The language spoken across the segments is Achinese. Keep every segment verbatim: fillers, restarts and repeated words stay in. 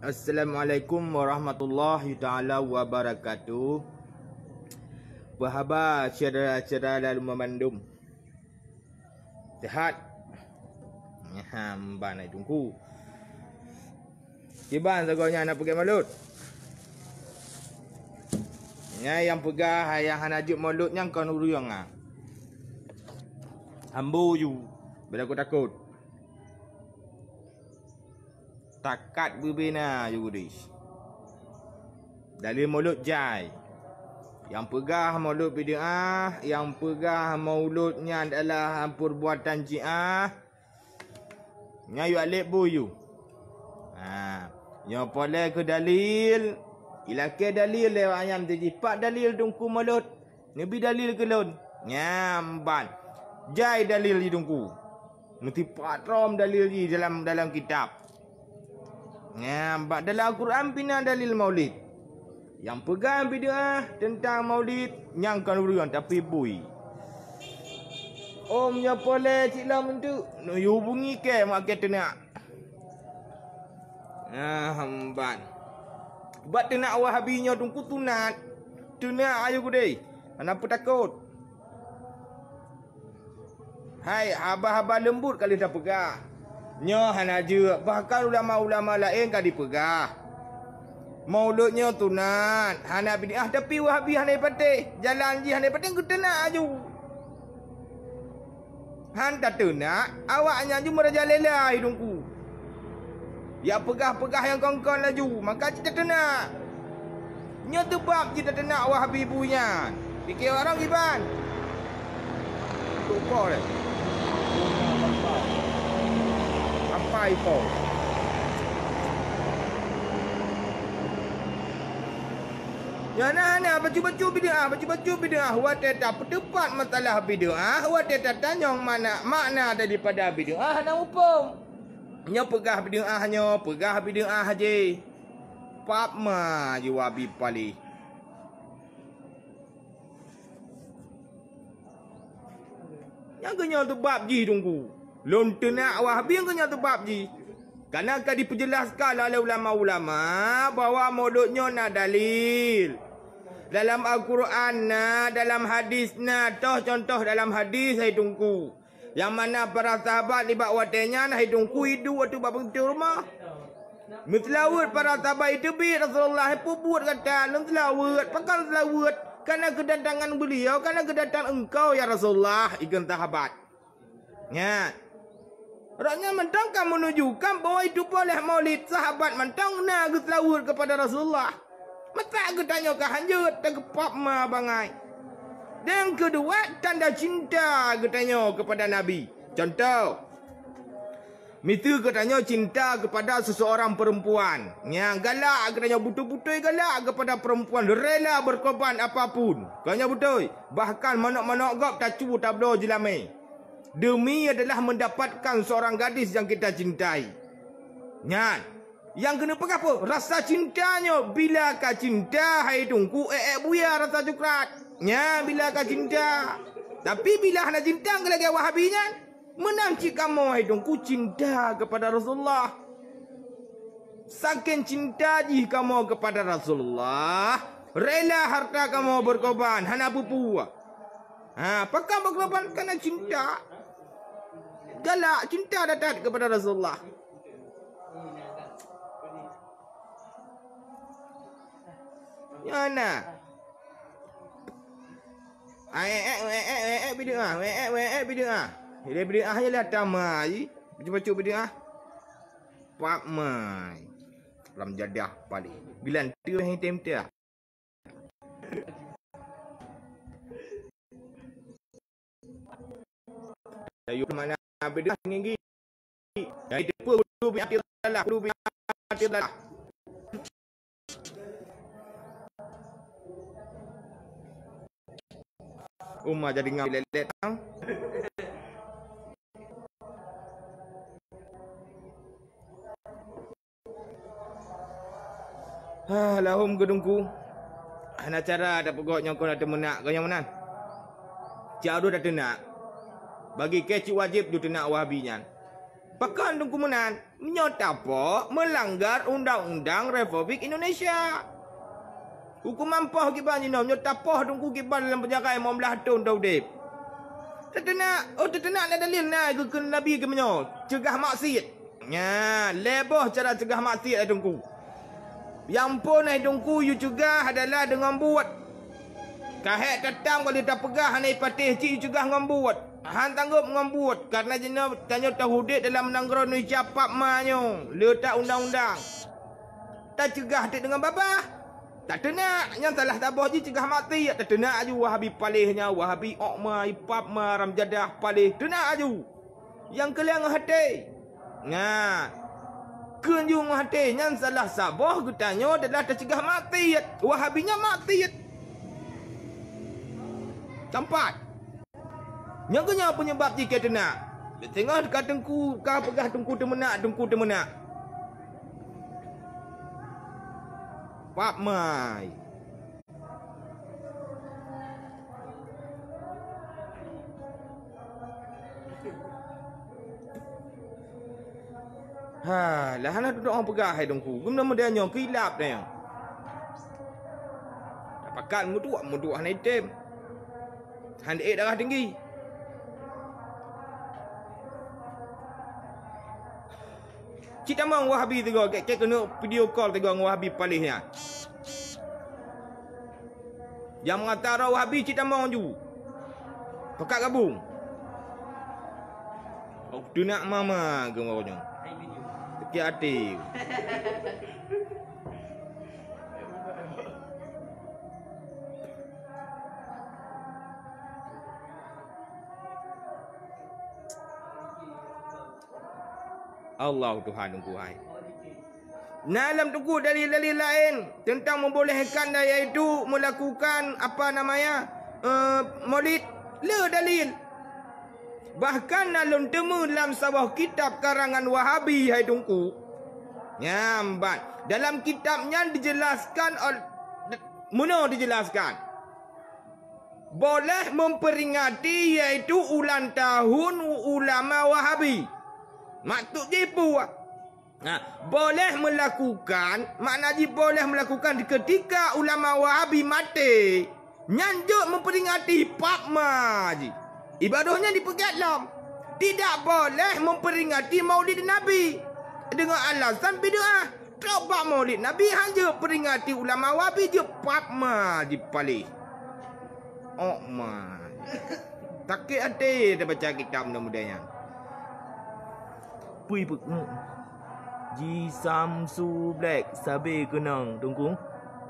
Assalamualaikum warahmatullahi taala wabarakatuh. Peuhaba syedara-syedara lôn bandum. Sehat? Nyan ban ai Teungku. Kiban sagoe nyan na peugét mulod. Nyan nyang peugah nyang hana jeuet mulod nyan kon ureuëng ah. Ambo ju, beutakot-takot. Takat beubena ju gudis. Dalil mulod jai. Nyang peugah mulod bid'ah, nyang peugah mulod nyan adalah perbuatan Syiah, nyan yue alek bui ju. Ha, nyoe polé keu dalil. Ilakée dalil lé awak nyan teujipat dalil Teungku mulod. Neubi dalil keu lôn. Nyan ban. Jai dalil jih Teungku. Meusipat rhom dalil jih dalam, dalam kitab. Nyan ban, dalam Al-Quran pih na dalil maulid. Nyang peugah bid'ah teuntang maulid nyang kon ureuëng tapi bui. Om nyoe polé cit lom eunteuk neuyue hubungi kée mak kée teunak. Nah, hamban. Bak teunak Wahabi nyoe Teungku tunat. Teunak ayu gudé. Hana peutakot. Hai, haba-haba leumbut ka lheueh tapeugah. Nyoe hana jeuet, bahkan ulama-ulama laén ka jipeugah. Maulud nyoe sunat, hana bid'ah, tapi Wahabi hana jipatéh. Jalan jih hana jipatéh, geuteunak aju. Han tateunak, awaknyan ju meurajalela hai Teungku. Jak peugah-peugah nyang kon-kon laju, maka cit tateunak. Nyoe teubab jih tateunak Wahabi bui nyan. Pike awak droe kiban. Tupo lé. Sampai po. Nyan na, na bacut-bacut bid'ah, bacut-bacut bid'ah. Watée tapeuteupat masalah bid'ah, watée tatanyong mana, makna daripada bid'ah, hana muphom. Nyoe peugah bid'ah nyoe, peugah bid'ah jih. Pap ma jaweueb paléh. Nyang keunyoe teubab jih Teungku. Lôn teunak Wahabi nyang keunyoe teubab jih. Kareuna ka dipeujelaskan lé ulama-ulama bahwa mulod nyoe na dalil. Dalam Al-Quran na, dalam hadis na, toh contoh dalam hadis hai Teungku. Nyang mana para sahabat nibak watée nyan hai Teungku iduek ateueh bak pintoe rumoh. Meuseulaweuet para sahabat iteubiet Rasulullah, "Peue buet gata lôn seulaweuet?" "Pakon seulaweuet?" "Kareuna keudatangan beuliau, kareuna keudatangan engkau ya Rasulullah," ikheun sahabat. Nyan. Rot nyan mantong ka meununjukkan bahwa itu poleh maulid sahabat mantong na geuseulaweuet keupada Rasulullah. Masa geutanyoe ka hanjeuet tageupap ma bangai. Dan keudua, tanda cinta geutanyoe keupada Nabi. Contoh, miseue geutanyoe cinta keupada seseorang perempuan. Nyang galak geutanyoe beutôi-beutôi galak keupada perempuan, rela berkorban apapun. Geutanyoe beutôi, bahkan manok-manok gob tacu tabloe jeulamé. Demi adalah mendapatkan seorang gadis yang kita cintai. Nyan. Nyang keuneuk peugah peue? Rasa cinta nyoe bila ka cinta hai Teungku ék-ék buya rasa coklat. Nyan bila ka cinta. Tapi bila hana cinta lagée Wahabi nyan, meunan cit kamoe hai Teungku cinta keupada Rasulullah. Saking cinta jih kamoe keupada Rasulullah, rela harta kamoe beukorban, hana peue-peue. Ha, pakon beukorban? Kareuna cinta. Galak cinta that-that keupada Rasulullah. Nyan na. Ai, ék, ék, ék, ék, ék, bid'ah, ék, ék, ék, ék, bid'ah. Jadi bid'ah je lah tamah ji. Bacut-bacut bid'ah. Pak mai. Lam jadah paléh. Bilan tu yang tem tu. Layu mana bid'ah tinggi. Yang itu pun kudu bi akhir lah, kudu bi akhir lah. Uma jadi ngam lelet tang. Hah, lahom keu Teungku. Hana cara tapeugot nyang kon ateueh meunak keu nyang meunan. Cit adoe tateunak. Bagi kée cit wajéb ju teunak Wahabi nyan. Pakon Teungku meunan? Meunyoe tapoh, meulanggar undang-undang Republik Indonesia. Hukuman poh kiban jinoe, meunyoe tapoh Teungku kiban lam penjara limong blaih thon taudeb. Teuteuna, oh, teuteuna na dalil na geukheun Nabi geumeunyoe, cegah maksiat. Nya, lhèe boh cara cegah maksiat, hai Teungku. Nyang phon hai Teungku yue cegah adalah deungon buet. Ka hék tatam ka lheueh tapeugah hana ipatéh cit yue cegah ngon buet. Han tanggôp ngon buet, kareuna jinoe tanyoe taudeb dalam nanggroe Indonesia pap ma nyoe, le that undang-undang. Tacegah teuk deungon babah. Tateunak, nyan salah saboh jih cegah maksiat. Tateunak aju Wahabi paléh nyan, Wahabi ôk ma, ipap ma, ramjadah paléh. Teunak aju. Nyang keu lhèe ngon até. Nah, kheun ju ngon até nyan salah saboh geutanyoe adalah tacegah maksiat. Wahabi nyan maksiat. Tampat. Nyoe keuh nyoe peunyebab jih keu teunak. Teungoh ka teungku, ka peugah teungku teumeunak, teungku teumeunak. Pap mai. Ha, lah hana tutoe peugah hai teungku. Geumeunyoe nyoe keu ilap nyoe. Pakat meuduek, meuduek hana item. Han ék darah tinggi. Cit tamong Wahabi tiga, kek-kek keuneuk video call tiga ngon Wahabi paléh nyan. Nyang meungata droe Wahabi cit tamong ju. Pakat gabong. Oh, teunak mama geumoe nyoe. Sakét até. Allah Tuhan Teungku hai. Na lam teungku dalil-dalil laén teuntang meubolehkan, yaitu meulakukan apa namanya, eh, maulid. Le dalil. Bahkan na lôn teumé lam saboh kitab karangan Wahabi hai teungku. Nyan ban. Dalam kitab nyan dijelaskan ol-, meunoe dijelaskan. Boleh memperingati yaitu ulang tahun ulama Wahabi. Maksud jih peue? Nah, boleh melakukan, makna jih boleh melakukan ketika ulama Wahabi maté. Nyan jeuet memperingati pap ma jih. Ibadah nyan dipeugét lom. Tidak boleh memperingati Maulid Nabi dengan alasan bid'ah. Trok bak Maulid Nabi han jeuet peringati ulama Wahabi, jeuet pap ma jih paléh. Ôk ma. Sakét até tabaca kitab muda-muda nyan. Pui peukeung. Ji Samsu Black sabe keunong, Teungku.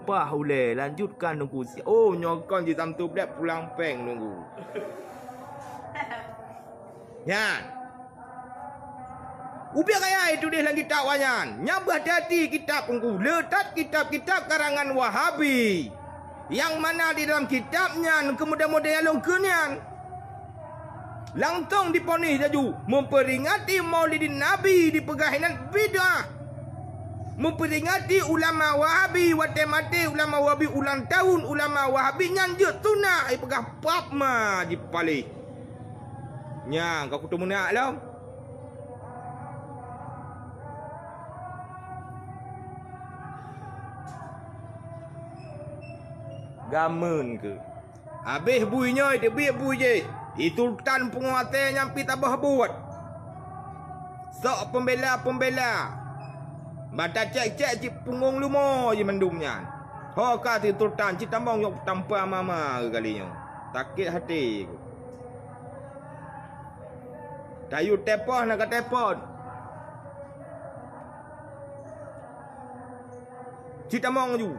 Pah ulèe, lanjutkan, Teungku. Si-, oh, nyoe kon Ji Samsu Black pulang péng, Teungku. Nyan. Ubé gaya tuléh lam kitab awak nyan. Nyan beuhati-hati kitab Teungku. Le that kitab-kitab karangan Wahabi. Nyang mana di dalam kitab nyan keu muda-muda nyang lôn kheun nyan. Langsong diponis laju, memperingati Maulidin Nabi dipeugah inan bid'ah. Memperingati ulama Wahabi watèe maté ulama Wahabi, ulang tahun ulama Wahabi nyan jeuet sunat, dipeugah pap ma jih paléh. Nyan ka kuteumeunak lom. Gameun keuh. Habéh bui nyoe, teubiet bui jih. Di sultan pungo asèe nyan pih saboh buet. Sok peumbela-peumbela. Bak tacék-cék cit punggong leumo jih mandum nyan. Ho ka si sultan cit tamong nyok tampa mama kali nyoe. Sakét até. Tayue teupon na ka teupon. Cit tamong laju.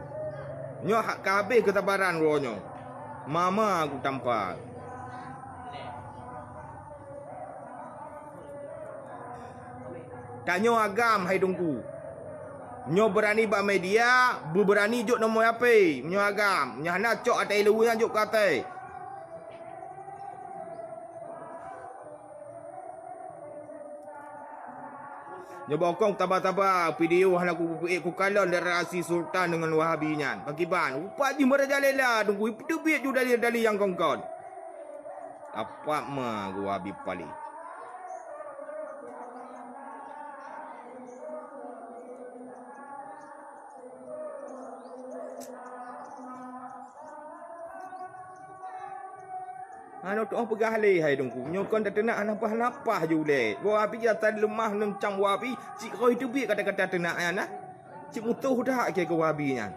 Nyoe ha-, ka habéh keusabaran droe nyoe. Mama kutampa. Tanyoe agam hai Teungku. Nyoe beurani bak media, beubeurani jok nomor H P. Nyoe agam, nyoe hana cok até leue nyan jok keu até. Nyoe bokong taba-taba video hana ku-, ku-, kukalon lé reaksi Sultan deungon Wahabi nyan. Pakiban, rupa jih meurajalela Teungku, ipeuteubiet ju dalil-dalil nyang kon-kon. Apak ma geuh Wahabi paléh. Hana teupeugah lé hai Teungku. Nyoe kon tateunak hana paih-hana paih ju lé. Wahabi atra leumah neuncang Wahabi, cit roh teubiet kata-kata teunak nyan nah. Cit mutoh that keu Wahabi nyan.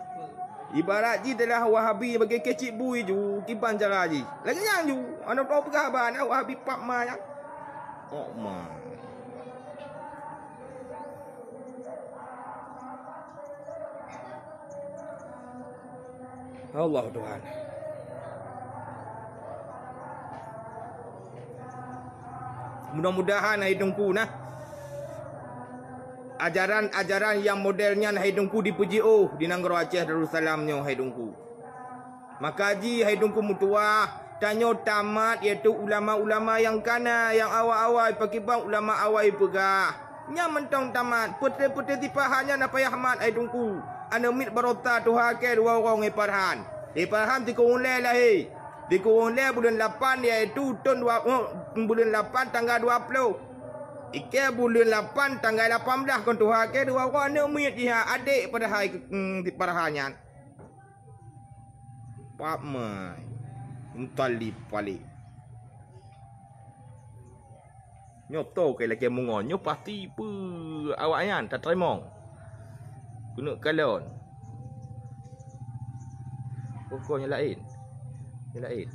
Ibarat jih adalah Wahabi bagi keu cit bui ju, kiban cara jih. Lagèe nyan ju, hana teupeugah haba nah Wahabi pap ma nyan. Oh ma. Allah Tuhan. Mudah-mudahan hai Teungku nah, ajaran-ajaran nyang model nyan hai Teungku dipeujiôh di nanggroe Aceh Darussalam nyoe hai Teungku. Maka jih hai Teungku meutuwah, tanyoe tamat yaitu ulama-ulama nyang kana, nyang awai-awai pakriban ulama awai peugah. Nyan mantong tamat, peuté-peuté sipahan nyan na payah mat hai Teungku. Aneuk miet barosa tuha kèe dua uroe ngon Farhan. Lé Farhan sikureueng lhèe lahé. Sikureueng lhèe buleuen lapan yaitu thôn dua, oh, buleuen lapan tanggai dua ploh. Ikèe buleuen lapan tanggai lapan blah kon tuha kèe dua uroe aneuk miet jih adék padahai, hmm, si Farhan nyan. Pap mai. Muthalib Falek. Nyoe toh keu lakèe meungon, nyoe pasti peue awaknyan tateurimong. Keuneuk kalon. Pokok nyang laén. Nyang laén.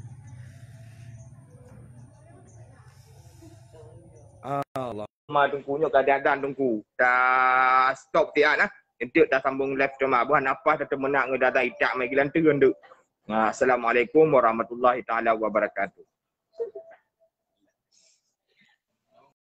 Allah. Ma Teungku nyoe kadang-kadang Teungku. Ta stop siat nah. Enteuk tasambong live teuma. Bah nafah tateumenak ngon dada itak mai gilan teun deuk. Nah, assalamualaikum warahmatullahi taala wabarakatuh.